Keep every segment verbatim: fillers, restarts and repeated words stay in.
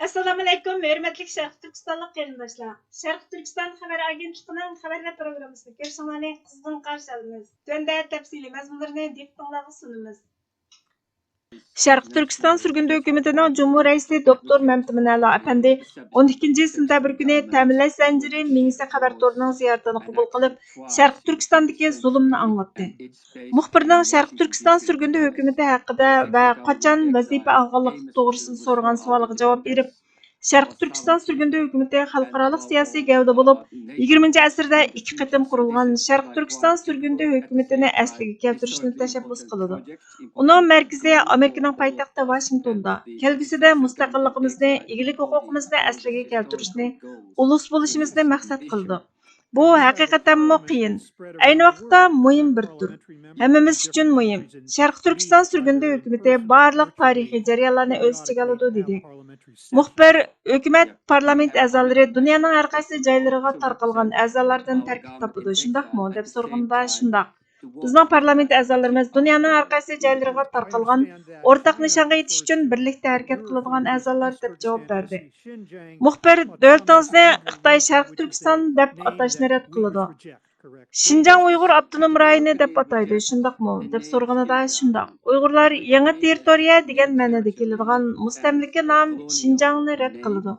ئەسسالامۇئەلەيكۇم، ھۆرمەتلىك شەرقىي تۈركىستانلىق قېرىنداشلار! شەرقىي تۈركىستان خەۋەر ئاگېنتلىقىنىڭ خەۋەرلەر پروگراممىسىنى كۆرۈشۈڭلارنى قىزغىن قارشى ئالىمىز. تۆۋەندە تەپسىلىي مەزمۇنلىرىنى دىققىتىڭلارغا سۇنىمىز. شەرقىي تۈركىستان سۈرگۈندە ھۆكۈمىتىنىڭ جۇمھۇر رەئىسى دوكتور مەمتىمىن ئەلا ئەپەندى ئون ئىككىنچى سېنتەبىر كۈنى تەمىنلەش زەنجىرى مېڭىسى خەۋەر تورىنىڭ زىيارىتىنى قوبۇل قىلىپ، شەرقىي تۈركىستاندىكى زۇلۇمنى ئاڭلاتتى. مۇخبىرنىڭ شەرقىي تۈركىستان سۈرگۈندە ھۆكۈمىتى ھەققىدە ۋە قاچان ۋەزىپە ئالغانلىقى توغرىسىدا سورىغان سوئالىغا جاۋاب بېرىپ، شەرقىي تۈركىستان سۈرگۈندە ھۆكۈمىتى خەلقئارالىق سىياسىي گەۋدە بولۇپ، يىگىرمىنچى ئەسىردە ئىككى قېتىم قۇرۇلغان شەرقىي تۈركىستان سۈرگۈندە ھۆكۈمىتىنى ئەسلىگە كەلتۈرۈشنى تەشەببۇس قىلىدۇ. ئۇنىڭ مەركىزى ئامېرىكىنىڭ پايتەختى ۋاشىنگتوندا. كەلگۈسىدە مۇستەقىللىقىمىزنى، ئىگىلىك ھوقۇقىمىزنى ئەسلىگە كەلتۈرۈشنى، ئۇلۇس بولۇشىمىزنى مەقسەت قىلىدۇ. بۇ ھەقىقەتەنمۇ قىيىن، ئەينى ۋاقىتتا مۇھىم بىر تۈر. ھەممىمىز ئۈچۈن مۇھىم. شەرقىي تۈركىستان سۈرگۈندە ھۆكۈمىتى بارلىق تارىخىي جەريانلارنى ئۆز ئىچىگە ئالىدۇ، دېدى. مۇخبىر، ھۆكۈمەت، پارلامېنت ئەزالىرى دۇنيانىڭ ھەر قايسى جايلىرىغا تارقالغان ئەزالاردىن تەركىب تاپىدۇ، شۇنداقمۇ؟ دەپ سورىغىنىدا، شۇنداق. بىزنىڭ پارلامېنت ئەزالىرىمىز دۇنيانىڭ ھەر قايسى جايلىرىغا تارقالغان، ئورتاق نىشانغا يېتىش ئۈچۈن بىرلىكتە ھەرىكەت قىلىدىغان ئەزالار، دەپ جاۋاب بەردى. مۇخبىر، دۆلىتىڭىزنى خىتاي شەرقىي تۈركىستان دەپ ئاتاشنى رەت قىلىدۇ. شىنجاڭ ئۇيغۇر ئاپتونوم رايونى دەپ ئاتايدۇ، شۇنداقمۇ؟ دەپ سورىغىنىدا، شۇنداق. ئۇيغۇرلار يېڭى تېررىتورىيە دېگەن مەنىدە كېلىدىغان مۇستەملىكە نام شىنجاڭنى رەت قىلىدۇ.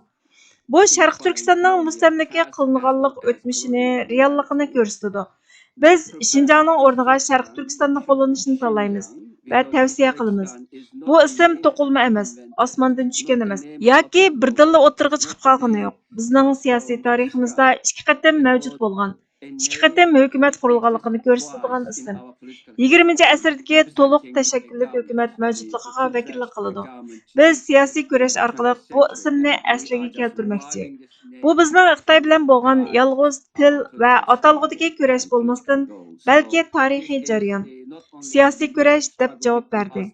بۇ شەرقىي تۈركىستاننىڭ مۇستەملىكە قىلىنغانلىق ئۆتمۈشىنى، رېئاللىقىنى كۆرسىتىدۇ. بىز شىنجاڭنىڭ ئورنىغا شەرقىي تۈركىستاننى قوللىنىشنى تاللايمىز ۋە تەۋسىيە قىلىمىز. بۇ ئىسىم توقۇلما ئەمەس، ئاسماندىن چۈشكەن ئەمەس ياكى بىردىنلا ئوتتۇرىغا چىقىپ قالغىنى يوق. بىزنىڭ سىياسىي تارىخىمىزدا ئىككى قېتىم مەۋجۇت بولغان، ئىككى قېتىم ھۆكۈمەت قۇرۇلغانلىقىنى كۆرسىتىدىغان ئىسىم. يىگىرمىنچى ئەسىردىكى تولۇق تەشەككۈللۈك ھۆكۈمەت مەۋجۇتلۇقىغا ۋەكىللىك قىلىدۇ. بىز سىياسىي كۈرەش ئارقىلىق بۇ ئىسىمنى ئەسلىگە كەلتۈرمەكچى. بۇ بىزنىڭ خىتاي بىلەن بولغان يالغۇز تىل ۋە ئاتالغۇدىكى كۈرەش بولماستىن، بەلكى تارىخىي جەريان، سىياسىي كۈرەش، دەپ جاۋاب بەردى.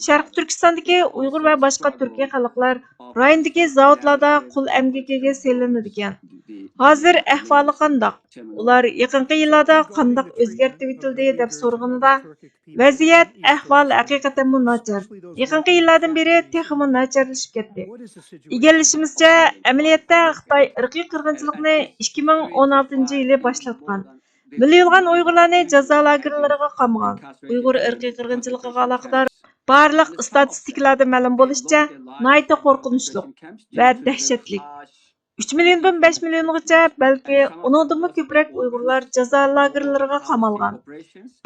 شەرقىي تۈركىستاندىكى ئۇيغۇر ۋە باشقا تۈركىي خەلقلەر رايوندىكى زاۋۇتلاردا قۇل ئەمگىكىگە سېلىنىدىكەن. ھازىر ئەھۋالى قانداق؟ ئۇلار يېقىنقى يىللاردا قانداق ئۆزگەرتىۋېتىلدى؟ دەپ سورىغىنىدا، ۋەزىيەت، ئەھۋال ھەقىقەتەنمۇ ناچار. يېقىنقى يىللاردىن بېرى تېخىمۇ ناچارلىشىپ كەتتى. ئىگىلىشىمىزچە، ئەمەلىيەتتە خىتاي ئىرقىي قىرغىنچىلىقنى ئىككى مىڭ ئون ئالتىنچى يىلى باشلاتقان. مىليونلىغان ئۇيغۇرلارنى جازا لاگېرلىرىغا قامىغان. ئۇيغۇر ئىرقىي قىرغىنچىلىقىغا ئالاقىدار بارلىق ئىستاتىستىكىلاردىن مەلۇم بولۇشىچە، ناھايىتى قورقۇنچلۇق ۋە دەھشەتلىك. ئۈچ مىليوندىن بەش مىليونغىچە، بەلكى ئۇنىڭدىنمۇ كۆپرەك ئۇيغۇرلار جازا لاگېرلىرىغا قامالغان.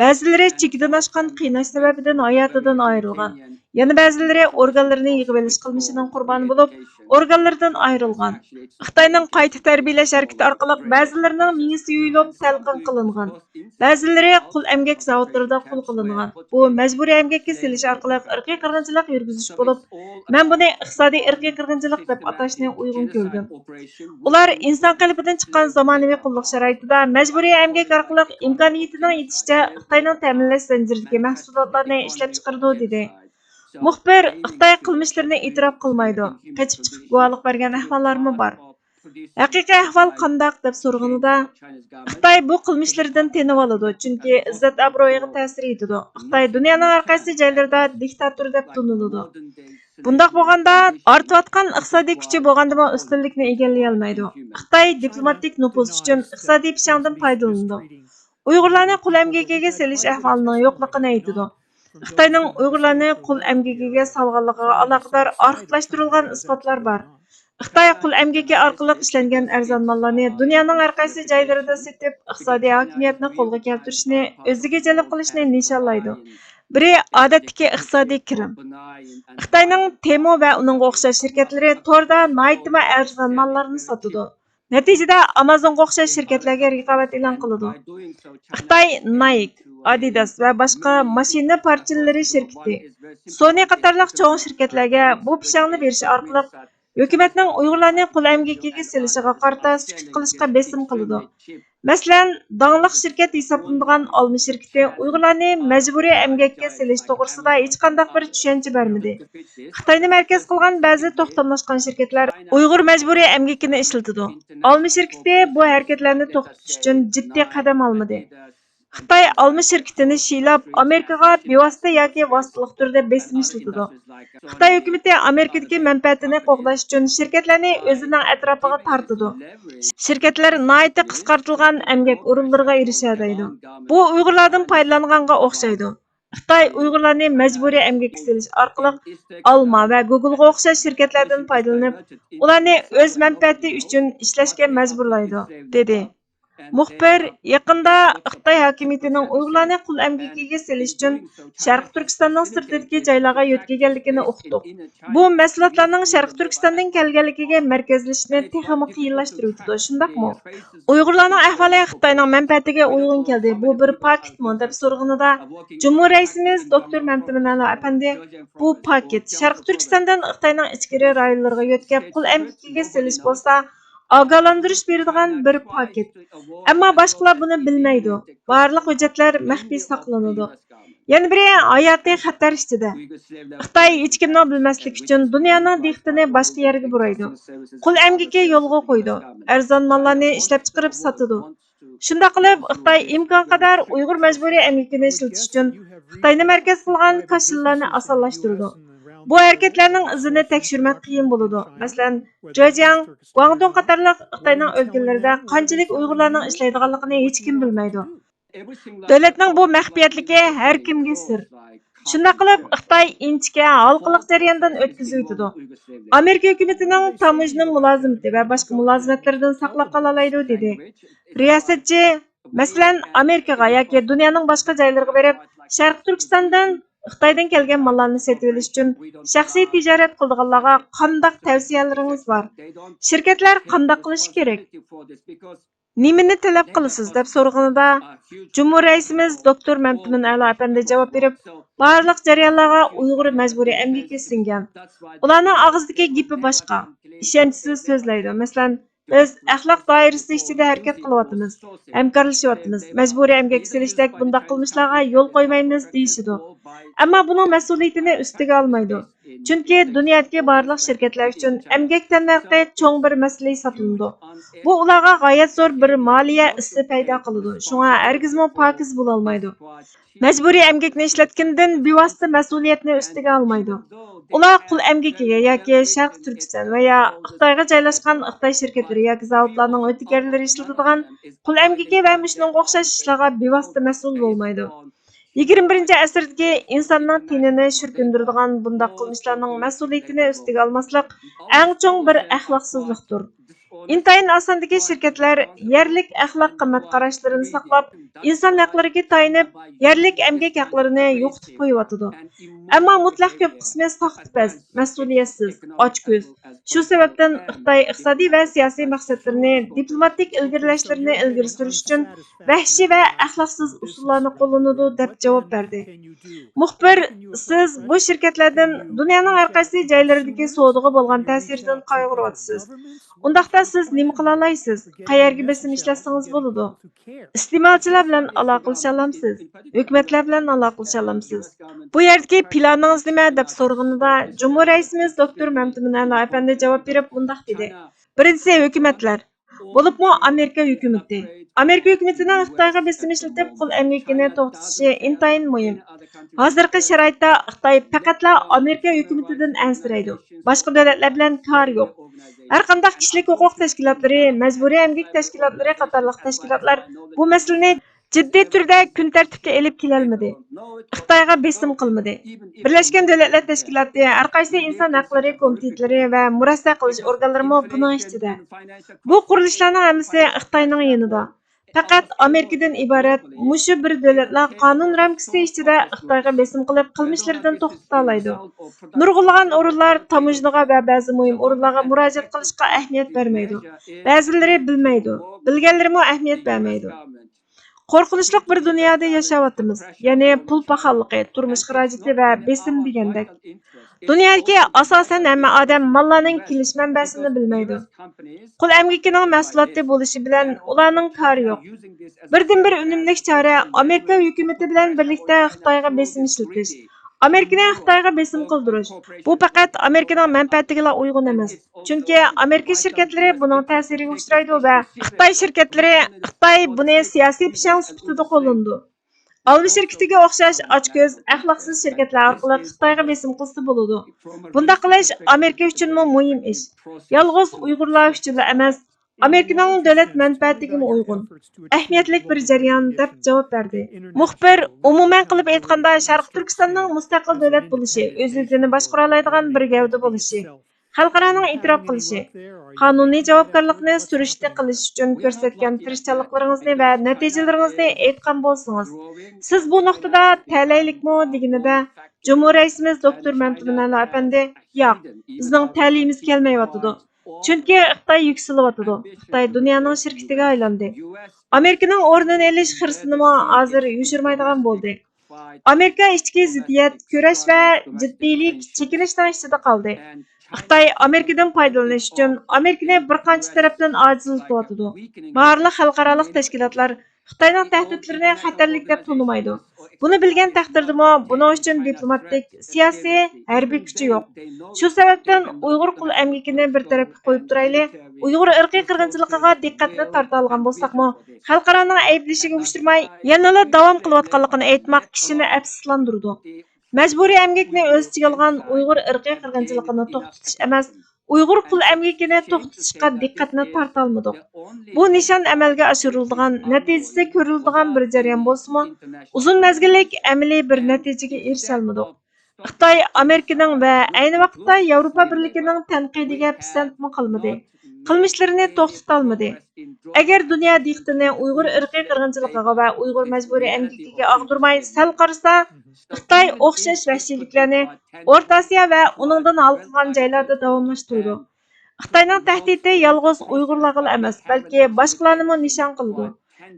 بەزىلىرى چېكىدىن ئاشقان قىيناش سەۋەبىدىن ھاياتىدىن ئايرىلغان. يەنە بەزىلىرى ئورگانلىرىنى يىغىۋېلىش قىلمىشىنىڭ قۇربانى بولۇپ، ئورگانلىرىدىن ئايرىلغان. خىتاينىڭ قايتا تەربىيەلەش ھەرىكىتى ئارقىلىق بەزىلىرىنىڭ مېڭىسى يۇيۇلۇپ تەلقىن قىلىنغان. بەزىلىرى قۇل ئەمگەك زاۋۇتلىرىدا قۇل قىلىنغان. بۇ مەجبۇرىي ئەمگەككە سېلىش ئارقىلىق ئىرقىي قىرغىنچىلىق يۈرگۈزۈش بولۇپ، مەن بۇنى ئىقتىسادىي ئىرقىي قىرغىنچىلىق دەپ ئاتاشنى ئۇيغۇن كۆردۈم. ئۇلار ئىنسان قېلىپىدىن چىققان زامانىۋى قۇللۇق شارائىتىدا مەجبۇرىي ئەمگەك ئارقىلىق ئىمكانىيىتىنىڭ يېتىشىچە خىتاينىڭ تەمىنلەش زەنجىرىدىكى مەھسۇلاتلارنى ئىشلەپچىقىرىدۇ، دېدى. مۇخبىر، خىتاي قىلمىشلىرىنى ئېتىراپ قىلمايدۇ، قېچىپ چىقىپ گۇۋاھلىق بەرگەن ئەھۋاللارمۇ بار. ھەقىقىي ئەھۋال قانداق؟ دەپ سورىغىنىدا، خىتاي بۇ قىلمىشلىرىدىن تېنىۋالىدۇ، چۈنكى ئىززەت-ئابرۇيىغا تەسىر يېتىدۇ. خىتاي دۇنيانىڭ ھەر قايسى جايلىرىدا دىكتاتور دەپ تونۇلىدۇ. بۇنداق بولغاندا، ئارتىۋاتقان ئىقتىسادىي كۈچى بولغاندىمۇ ئۈستۈنلۈكنى ئىگىلىيەلمەيدۇ. خىتاي دىپلوماتىك نوپۇزى ئۈچۈن ئىقتىسادىي پىشاڭدىن پايدىلىنىدۇ. ئۇيغۇرلارنى قۇل ئەمگىكىگە سېلىش ئەھۋالىنىڭ يوقلۇقىنى ئېيتىدۇ. خىتاينىڭ ئۇيغۇرلارنى قۇل ئەمگىكىگە سالغانلىقىغا ئالاقىدار ئارخىپلاشتۇرۇلغان ئىسپاتلار بار. خىتاي قۇل ئەمگىكى ئارقىلىق ئىشلەنگەن ئەرزان ماللارنى دۇنيانىڭ ھەر قايسى جايلىرىدا سېتىپ، ئىقتىسادىي ھاكىمىيەتنى قولغا كەلتۈرۈشنى، ئۆزىگە جەلپ قىلىشنى نىشانلايدۇ. بىرى ئادەتتىكى ئىقتىسادىي كىرىم. خىتاينىڭ تېمو ۋە ئۇنىڭغا ئوخشاش شىركەتلىرى توردا ناھايىتىمۇ ئەرزان ماللارنى ساتىدۇ. نەتىجىدە، ئامازونغا ئوخشاش شىركەتلەرگە رىقابەت ئېلان قىلىدۇ. خىتاي نايك، ئادىداس ۋە باشقا ماشىنا پارچىلىرى شىركىتى، سونى قاتارلىق چوڭ شىركەتلەرگە بۇ پىشاڭنى بېرىش ئارقىلىق ھۆكۈمەتنىڭ ئۇيغۇرلارنى قۇل ئەمگىكىگە سېلىشىغا قارىتا سۈكۈت قىلىشقا بېسىم قىلىدۇ. مەسىلەن، داڭلىق شىركەت ھېسابلىنىدىغان ئالما شىركىتى ئۇيغۇرلارنى مەجبۇرىي ئەمگەككە سېلىش توغرىسىدا ھېچقانداق بىر چۈشەنچە بەرمىدى. خىتاينى مەركەز قىلغان بەزى توختاملاشقان شىركەتلەر ئۇيغۇر مەجبۇرىي ئەمگىكىنى ئىشلىتىدۇ. ئالما شىركىتى بۇ ھەرىكەتلەرنى توختىتىش ئۈچۈن جىددىي قەدەم ئالمىدى. خىتاي ئالما شىركىتىنى شىيلاپ، ئامېرىكىغا بىۋاسىتە ياكى ۋاسىتىلىق تۈردە بېسىم ئىشلىتىدۇ. خىتاي ھۆكۈمىتى ئامېرىكىدىكى مەنپەئەتىنى قوغداش ئۈچۈن شىركەتلەرنى ئۆزىنىڭ ئەتراپىغا تارتىدۇ. شىركەتلەر ناھايىتى قىسقارتىلغان ئەمگەك ئورۇنلىرىغا ئېرىشەلەيدۇ. بۇ ئۇيغۇرلاردىن پايدىلانغانغا ئوخشايدۇ. خىتاي ئۇيغۇرلارنى مەجبۇرىي ئەمگەككە سېلىش ئارقىلىق ئالما ۋە گوگولغا ئوخشاش شىركەتلەردىن پايدىلىنىپ، ئۇلارنى ئۆز مەنپەئەتى ئۈچۈن ئىشلەشكە مەجبۇرلايدۇ، دېدى. مۇخبىر يېقىندا خىتاي ھاكىمىيىتىنىڭ ئۇيغۇرلارنى قۇل ئەمگىكىگە سېلىش ئۈچۈن شەرقىي تۈركىستاننىڭ سىرتىدىكى جايلارغا يۆتكىگەنلىكىنى ئۇقتۇق. بۇ مەھسۇلاتلارنىڭ شەرقىي تۈركىستاندىن كەلگەنلىكىگە مەركەزلىشىشنى تېخىمۇ قىيىنلاشتۇرۇۋېتىدۇ، شۇنداقمۇ؟ ئۇيغۇرلارنىڭ ئەھۋالى خىتاينىڭ مەنپەئەتىگە ئۇيغۇن كەلدى، بۇ بىر پاكىتمۇ؟ دەپ سورىغىنىدا، جۇمھۇر رەئىسىمىز دوكتور مەمتىمىن ئەلا ئەپەندى، بۇ پاكىت شەرقىي تۈركىستاندىن خىتاينىڭ ئىچكىرى رايونلىرىغا يۆتكەپ، قۇل ئەمگىكىگە سېلىش بولسا، ئاگاھلاندۇرۇش بېرىدىغان بىر پاكىت. ئەمما باشقىلار بۇنى بىلمەيدۇ. بارلىق ھۆججەتلەر مەخپىي ساقلىنىدۇ. يەنە بىرى ھاياتىي خەتەر ئىچىدە. خىتاي ھېچكىمنىڭ بىلمەسلىكى ئۈچۈن دۇنيانىڭ دىققىتىنى باشقا يەرگە بۇرايدۇ. قۇل ئەمگىكى يولغا قويىدۇ. ئەرزان ماللارنى ئىشلەپچىقىرىپ ساتىدۇ. شۇنداق قىلىپ، خىتاي ئىمكانقەدەر ئۇيغۇر مەجبۇرىي ئەمگىكىنى ئىشلىتىش ئۈچۈن خىتاينى مەركەز قىلغان كاشىلىلارنى ئاسانلاشتۇرىدۇ. بۇ ھەرىكەتلەرنىڭ ئىزىنى تەكشۈرمەك قىيىن بولىدۇ. مەسىلەن، جېجياڭ، گۇاڭدۇڭ قاتارلىق خىتاينىڭ ئۆلكىلىرىدە قانچىلىك ئۇيغۇرلارنىڭ ئىشلەيدىغانلىقىنى ھېچكىم بىلمەيدۇ. دۆلەتنىڭ بۇ مەخپىيەتلىكى ھەر كىمگە سىر. شۇنداق قىلىپ، خىتاي ئىنچىكە ھالقىلىق جەرياندىن ئۆتكۈزۈۋېتىدۇ. ئامېرىكا ھۆكۈمىتىنىڭ تاموژنا مۇلازىمىتى ۋە باشقا مۇلازىمەتلىرىدىن ساقلاپ قالالايدۇ، دېدى. رىياسەتچى، مەسىلەن، ئامېرىكىغا ياكى دۇنيانىڭ باشقا جايلىرىغا بېرىپ، شەرقىي تۈركىستاندىن خىتايدىن كەلگەن ماللارنى سېتىۋېلىش ئۈچۈن شەخسىي تىجارەت قىلىدىغانلارغا قانداق تەۋسىيەلىرىڭىز بار؟ شىركەتلەر قانداق قىلىشى كېرەك؟ نېمىنى تەلەپ قىلىسىز؟ دەپ سورىغىنىدا، جۇمھۇر رەئىسىمىز دوكتور مەمتىمىن ئەلا ئەپەندى جاۋاب بېرىپ، بارلىق جەريانلارغا ئۇيغۇر مەجبۇرىي ئەمگىكى سىڭگەن. ئۇلارنىڭ ئاغزىدىكى گېپى باشقا، ئىشەنچسىز سۆزلەيدۇ. مەسىلەن، بىز ئەخلاق دائىرىسى ئىچىدە ھەرىكەت قىلىۋاتىمىز، ھەمكارلىشىۋاتىمىز، مەجبۇرىي ئەمگەككە سېلىشتەك بۇنداق قىلمىشلارغا يول قويمايمىز، دېيىشىدۇ. ئەمما بۇنىڭ مەسئۇلىيىتىنى ئۈستىگە ئالمايدۇ. چۈنكى دۇنيادىكى بارلىق شىركەتلەر ئۈچۈن ئەمگەك تەننەرخى چوڭ بىر مەسىلە ھېسابلىنىدۇ. بۇ ئۇلارغا غايەت زور بىر مالىيە ئىسسى پەيدا قىلىدۇ، شۇڭا ھەرگىزمۇ پاكىز بولالمايدۇ. مەجبۇرىي ئەمگەكنى ئىشلەتكىنىدىن بىۋاسىتە مەسئۇلىيەتنى ئۈستىگە ئالمايدۇ. ئۇلار قۇل ئەمگىكىگە ياكى شەرقىي تۈركىستان ۋە يا خىتايغا جايلاشقان خىتاي شىركەتلىرى ياكى زاۋۇتلارنىڭ ئۆتىكەرلىرى ئىشلىتىدىغان قۇل ئەمگىكى ۋە مۇشۇنىڭغا ئوخشاش ئىشلارغا بىۋاسىتە مەسئۇل بولمايدۇ. يىگىرمە بىرىنچى ئەسىردىكى ئىنساننىڭ تېنىنى شۈركۈندۈرىدىغان بۇنداق قىلمىشلارنىڭ مەسئۇلىيىتىنى ئۈستىگە ئالماسلىق ئەڭ چوڭ بىر ئەخلاقسىزلىقتۇر. ئىنتايىن ئاساندىكى شىركەتلەر يەرلىك ئەخلاق قىممەت قاراشلىرىنى ساقلاپ، ئىنسان ھەقلىرىگە تايىنىپ، يەرلىك ئەمگەك ھەقلىرىنى يوقىتىپ قويۇۋاتىدۇ. ئەمما مۇتلەق كۆپ قىسمى ساختىپەز، مەسئۇلىيەتسىز، ئاچكۆز. شۇ سەۋەبتىن خىتاي ئىقتىسادىي ۋە سىياسىي مەقسەتلىرىنى، دىپلوماتىك ئىلگىرىلەشلىرىنى ئىلگىرى سۈرۈش ئۈچۈن ۋەھشىي ۋە ئەخلاقسىز ئۇسۇللارنى قوللىنىدۇ، دەپ جاۋاب بەردى. مۇخبىر، سىز بۇ شىركەتلەردىن دۇنيانىڭ ھەر قايسى جايلىرىدىكى سودىغا بولغان تەسىرىدىن قايغۇرۇۋاتىسىز. ئۇنداقتا سىز نېمە قىلالايسىز؟ قەيەرگە بېسىم ئىشلەتسىڭىز بولىدۇ. ئىستېمالچىلار بىلەن ئالاقىلىشالامسىز؟ ھۆكۈمەتلەر بىلەن ئالاقىلىشالامسىز؟ بۇ يەردىكى پىلانىڭىز نېمە؟ دەپ سورىغىنىدا، جۇمھۇر رەئىسىمىز دوكتور مەمتىمىن ئەلا ئەپەندى جاۋاب بېرىپ مۇنداق دېدى: بىرىنچىسى، ھۆكۈمەتلەر، بولۇپمۇ ئامېرىكا ھۆكۈمىتى. ئامېرىكا ھۆكۈمىتىنىڭ خىتايغا بېسىم ئىشلىتىپ قۇل ئەمگىكىنى توختىتىشى ئىنتايىن مۇھىم. ھازىرقى شارائىتتا خىتاي پەقەتلا ئامېرىكا ھۆكۈمىتىدىن ئەنسىرەيدۇ. باشقا دۆلەتلەر بىلەن كارى يوق. ھەرقانداق كىشىلىك ھوقۇق تەشكىلاتلىرى، مەجبۇرىي ئەمگەك تەشكىلاتلىرى قاتارلىق تەشكىلاتلار بۇ مەسىلىنى جىددىي تۈردە كۈن تەرتىپكە ئېلىپ كېلەلمىدى. خىتايغا بېسىم قىلمىدى. بىرلەشكەن دۆلەتلەر تەشكىلاتى، ھەرقايسى ئىنسان ھەقلىرى كومىتېتلىرى ۋە مۇرەسسە قىلىش ئورگانلىرىمۇ بۇنىڭ ئىچىدە. بۇ قۇرۇلۇشلارنىڭ ھەممىسى خىتاينىڭ يېنىدا. پەقەت ئامېرىكىدىن ئىبارەت مۇشۇ بىر دۆلەتلا قانۇن رامكىسى ئىچىدە خىتايغا بېسىم قىلىپ، قىلمىشلىرىدىن توختىتالايدۇ. نۇرغۇنلىغان ئورۇنلار تاموژنىغا ۋە بەزى مۇھىم ئورۇنلارغا مۇراجىئەت قىلىشقا ئەھمىيەت بەرمەيدۇ. بەزىلىرى بىلمەيدۇ. بىلگەنلىرىمۇ ئەھمىيەت بەرمەيدۇ. قورقۇنچلۇق بىر دۇنيادا ياشاۋاتىمىز. يەنى پۇل پاخاللىقى، تۇرمۇش خىراجىتى ۋە بېسىم دېگەندەك. دۇنيادىكى ئاساسەن ھەممە ئادەم ماللارنىڭ كېلىش مەنبەسىنى بىلمەيدۇ. قۇل ئەمگىكىنىڭ مەھسۇلاتى بولۇشى بىلەن ئۇلارنىڭ كارى يوق. بىردىنبىر ئۈنۈملۈك چارە ئامېرىكا ھۆكۈمىتى بىلەن بىرلىكتە خىتايغا بېسىم ئىشلىتىش. ئامېرىكىنى خىتايغا بېسىم قىلدۇرۇش، بۇ پەقەت ئامېرىكىنىڭ مەنپەئەتىگىلا ئۇيغۇن ئەمەس. چۈنكى ئامېرىكا شىركەتلىرى بۇنىڭ تەسىرىگە ئۇچرايدۇ ۋە خىتاي شىركەتلىرى، خىتاي بۇنى سىياسىي پىشاڭ سۈپىتىدە قوللىنىدۇ. ئالما شىركىتىگە ئوخشاش ئاچكۆز، ئەخلاقسىز شىركەتلەر ئارقىلىق خىتايغا بېسىم قىلسا بولىدۇ. بۇنداق قىلىش ئامېرىكا ئۈچۈنمۇ مۇھىم ئىش. يالغۇز ئۇيغۇرلار ئۈچۈنلا ئەمەس، ئامېرىكىنىڭ دۆلەت مەنپەئەتىگىمۇ ئۇيغۇن، ئەھمىيەتلىك بىر جەريان، دەپ جاۋاب بەردى. مۇخبىر، ئومۇمەن قىلىپ ئېيتقاندا، شەرقىي تۈركىستاننىڭ مۇستەقىل دۆلەت بولۇشى، ئۆز-ئۆزىنى باشقۇرالايدىغان بىر گەۋدە بولۇشى، خەلقئارانىڭ ئېتىراپ قىلىشى، قانۇنىي جاۋابكارلىقنى سۈرۈشتە قىلىش ئۈچۈن كۆرسەتكەن تىرىشچانلىقلىرىڭىزنى ۋە نەتىجىلىرىڭىزنى ئېيتقان بولسىڭىز، سىز بۇ نۇقتىدا تەلەيلىكمۇ؟ دېگىنىدە، جۇمھۇر رەئىسىمىز دوكتور مەمتىمىن ئەلا ئەپەندى، ياق، بىزنىڭ تەلىيىمىز كەلمەيۋاتىدۇ. چۈنكى خىتاي يۈكسىلىۋاتىدۇ. خىتاي دۇنيانىڭ شىركىتىگە ئايلاندى. ئامېرىكىنىڭ ئورنىنى ئېلىش خىرىسىنىمۇ ھازىر يوشۇرمايدىغان بولدى. ئامېرىكا ئىچكى زىددىيەت، كۈرەش ۋە جىددىيلىك، چېكىنىشنىڭ ئىچىدە قالدى. خىتاي ئامېرىكىدىن پايدىلىنىش ئۈچۈن ئامېرىكىنى بىر قانچە تەرەپتىن ئاجىزلىتىۋاتىدۇ. بارلىق خەلقئارالىق تەشكىلاتلار خىتاينىڭ تەھدىتلىرىنى خەتەرلىك دەپ تونۇمايدۇ. بۇنى بىلگەن تەقدىردىمۇ، بۇنىڭ ئۈچۈن دىپلوماتىك، سىياسىي، ھەربىي كۈچى يوق. شۇ سەۋەبتىن ئۇيغۇر قۇل ئەمگىكىنى بىر تەرەپكە قويۇپ تۇرايلى، ئۇيغۇر ئىرقىي قىرغىنچىلىقىغا دىققەتنى تارتالىغان بولساقمۇ، خەلقئارانىڭ ئەيىبلىشىگە ئۇچرىماي، يەنىلا داۋام قىلىۋاتقانلىقىنى ئېيتماق كىشىنى ئەپسۇسلاندۇرىدۇ. مەجبۇرىي ئەمگەكنى ئۆز ئىچىگە ئالغان ئۇيغۇر ئىرقىي قىرغىنچىلىقىنى توختىتىش ئەمەس، ئۇيغۇر قۇل ئەمگىكىنى توختىتىشقا دىققەتنى تارتالمىدۇق. بۇ نىشان ئەمەلگە ئاشۇرۇلىدىغان، نەتىجىسى كۆرۈلىدىغان بىر جەريان بولسىمۇ، ئۇزۇن مەزگىللىك ئەمەلىي بىر نەتىجىگە ئېرىشەلمىدۇق. خىتاي ئامېرىكىنىڭ ۋە ئەينى ۋاقىتتا ياۋروپا بىرلىكىنىڭ تەنقىدىگە پىسەنتمۇ قىلمىدى، قىلمىشلىرىنى توختىتالمىدى. ئەگەر دۇنيا دىققىتىنى ئۇيغۇر ئىرقىي قىرغىنچىلىقىغا ۋە ئۇيغۇر مەجبۇرىي ئەمگىكىگە ئاغدۇرماي سەل قارىسا، خىتاي ئوخشاش ۋەھشىيلىكلەرنى ئورتا ئاسىيا ۋە ئۇنىڭدىن ھالقىغان جايلاردا داۋاملاشتۇرىدۇ. خىتاينىڭ تەھدىتى يالغۇز ئۇيغۇرلارغىلا ئەمەس، بەلكى باشقىلارنىمۇ نىشان قىلىدۇ.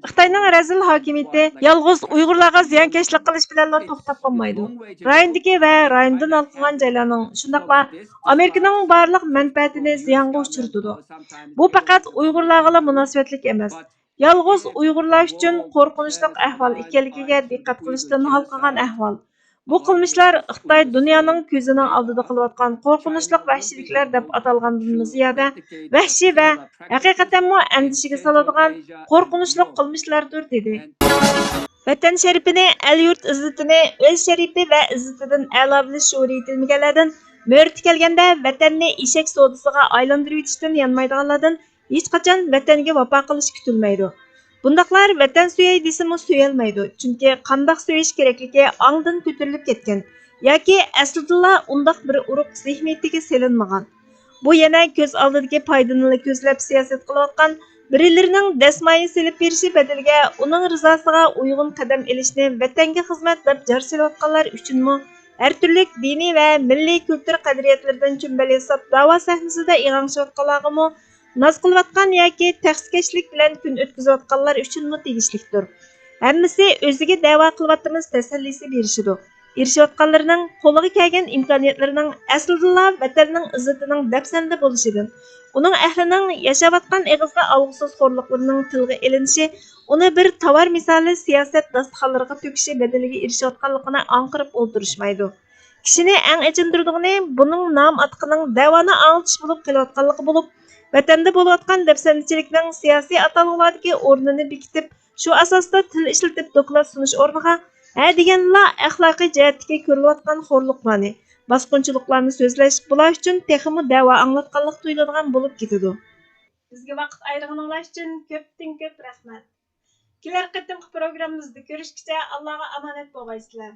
خىتاينىڭ رەزىل ھاكىمىيىتى يالغۇز ئۇيغۇرلارغا زىيانكەشلىك قىلىش بىلەنلا توختاپ قالمايدۇ. رايوندىكى ۋە رايوندىن ھالقىغان جايلارنىڭ، شۇنداقلا ئامېرىكىنىڭ بارلىق مەنپەئەتىنى زىيانغا ئۇچرىتىدۇ. بۇ پەقەت ئۇيغۇرلارغىلا مۇناسىۋەتلىك ئەمەس، يالغۇز ئۇيغۇرلار ئۈچۈن قورقۇنچلۇق ئەھۋال ئىكەنلىكىگە دىققەت قىلىشتىن ھالقىغان ئەھۋال. بۇ قىلمىشلار خىتاي دۇنيانىڭ كۆزىنىڭ ئالدىدا قىلىۋاتقان قورقۇنچلۇق ۋەھشىيلىكلەر دەپ ئاتالغاندىنمۇ زىيادە ۋەھشىي ۋە ھەقىقەتەنمۇ ئەندىشىگە سالىدىغان قورقۇنچلۇق قىلمىشلاردۇر، دېدى. ۋەتەن شەرىپىنى، ئەل-يۇرت ئىززىتىنى ئۆز شەرىپى ۋە ئىززىتىدىن ئەلا بىلىش شورى يېتىلمىگەنلەردىن مۆرىتى كەلگەندە ۋەتەننى ئېشەك سودىسىغا ئايلاندۇرۇۋېتىشتىن يانمايدىغانلاردىن ھېچقاچان ۋەتەنگە ۋاپا قىلىش كۈتۈلمەيدۇ. بۇنداقلار ۋەتەن سۆيەي دېسىمۇ سۆيەلمەيدۇ، چۈنكى قانداق سۆيۈش كېرەكلىكى ئاڭدىن كۆتۈرۈلۈپ كەتكەن ياكى ئەسلىدىنلا ئۇنداق بىر ئۇرۇق زېھنىيىتىگە سېلىنمىغان. بۇ يەنە كۆز ئالدىدىكى پايدىنىلا كۆزلەپ سىياسەت قىلىۋاتقان، بىرىلىرىنىڭ دەسمايە سېلىپ بېرىشى بەدىلىگە ئۇنىڭ رىزاسىغا ئۇيغۇن قەدەم ئېلىشنى ۋەتەنگە خىزمەت دەپ جار سېلىۋاتقانلار ئۈچۈنمۇ، ھەر تۈرلۈك دىنىي ۋە مىللىي كۈلتۈر قەدرىيەتلىرىدىن چۈمبەل ياساپ داۋا سەھنىسىدە ئىغاڭشىۋاتقانلارغىمۇ، ناز قىلىۋاتقان ياكى تەخسىكەشلىك بىلەن كۈن ئۆتكۈزۈۋاتقانلار ئۈچۈنمۇ تېگىشلىكتۇر. ھەممىسى ئۆزىگە دەۋا قىلىۋاتىمىز تەسەللىسى بېرىشىدۇ. ئېرىشىۋاتقانلىرىنىڭ قولىغا كەلگەن ئىمكانىيەتلىرىنىڭ ئەسلىدىلا ۋەتەننىڭ ئىززىتىنىڭ دەپسەندە بولۇشىدىن، ئۇنىڭ ئەھلىنىڭ ياشاۋاتقان ئېغىزدا ئالغۇسىز خورلۇقلىرىنىڭ تىلغا ئېلىنىشى، ئۇنى بىر تاۋار مىسالى سىياسەت داستىخانلىرىغا تۆكۈشى بەدىلىگە ئېرىشىۋاتقانلىقىنى ئاڭقىرىپ ئولتۇرۇشمايدۇ. كىشىنى ئەڭ ئېچىندۇرىدىغىنى بۇنىڭ نام ئاتىقىنىڭ دەۋانى ئاڭلىتىش بولۇپ قېلىۋاتقانلىقى بولۇپ، ۋەتەندە بولۇۋاتقان دەپسەندىچىلىكنىڭ سىياسىي ئاتالغۇلاردىكى ئورنىنى بېكىتىپ، شۇ ئاساستا تىل ئىشلىتىپ دوكلات سۇنۇش ئورنىغا، ھە دېگەنلا ئەخلاقىي جەھەتتىكى كۆرۈلۈۋاتقان خورلۇقلارنى، باسقۇنچىلىقلارنى سۆزلەش بۇلار ئۈچۈن تېخىمۇ دەۋا ئاڭلاتقانلىق تۇيۇلىدىغان بولۇپ كېتىدۇ. بىزگە ۋاقىت ئايرىغىنىڭلار ئۈچۈن كۆپتىن كۆپ رەھمەت. كېلەر قېتىمقى پروگراممىمىزدا كۆرۈشكىچە ئاللاغا ئامانەت بولغايسىلەر.